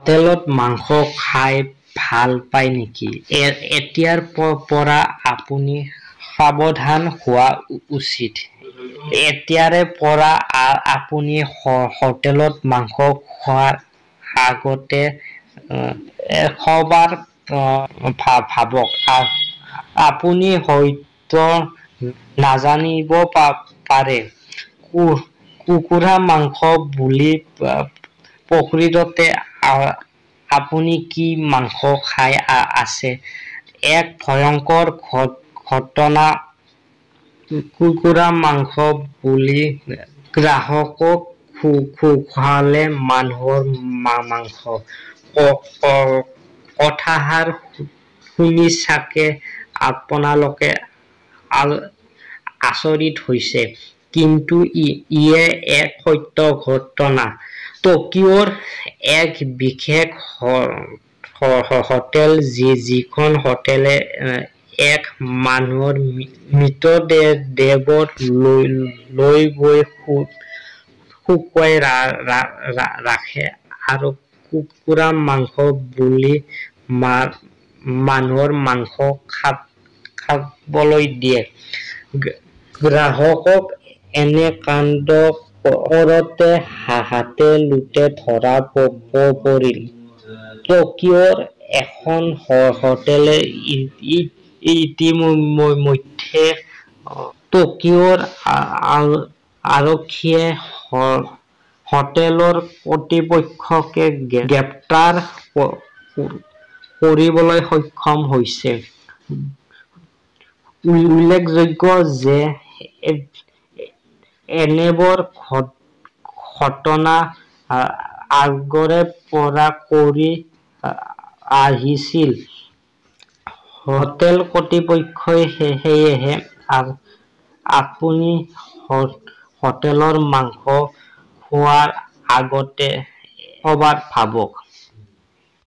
হোটেলত মাংস খাই ভাল পায় নেকি? এতিয়াৰ পৰা আপুনি সাৱধান হোৱা উচিত। এতিয়াৰে পৰা আপুনি হোটেলত মাংস খোৱাৰ আগতে 100বাৰ ভাবক। আপুনি হয়তো নাজানিব পাৰে, কুকুৰা মাংস বুলি প্ৰকৃততে আপুনি কি মাংস খাই আছে। এক ভয়ংকৰ ঘটনা কুকুৰা মাংস বুলি গ্ৰাহকক খুৱালে মানুহৰ মাংস। কথাষাৰ শুনি চাগে আপোনালোকে আচৰিত হৈছে। কিন্তু ইয়ে এক সত্য ঘটনা। টকিঅ'ৰ এক বিশেষ হোটেল, যিখন হোটেলে এক মানুহৰ মৃতদেহবোৰ লৈ গৈ শুকুৱাই ৰাখে আৰু কুকুৰা মাংস বুলি মানুহৰ মাংস খাবলৈ দিয়ে। গ্ৰাহকক এনে কাণ্ড কৰোঁতে হাতে-লোটে ধৰা পৰিল টকিঅ'ৰ এখন হোটেলে। ইতিমধ্যে টকিঅ'ৰ আৰক্ষীয়ে হোটেলৰ কৰ্তৃপক্ষক গ্ৰেপ্তাৰ কৰিবলৈ সক্ষম হৈছে। উল্লেখযোগ্য যে এনেবোৰ ঘটনা আগৰে পৰা কৰি আহিছিল হোটেল কৰ্তৃপক্ষই। সেয়েহে আপুনি হোটেলৰ মাংস খোৱাৰ আগতে 100বাৰ ভাবক।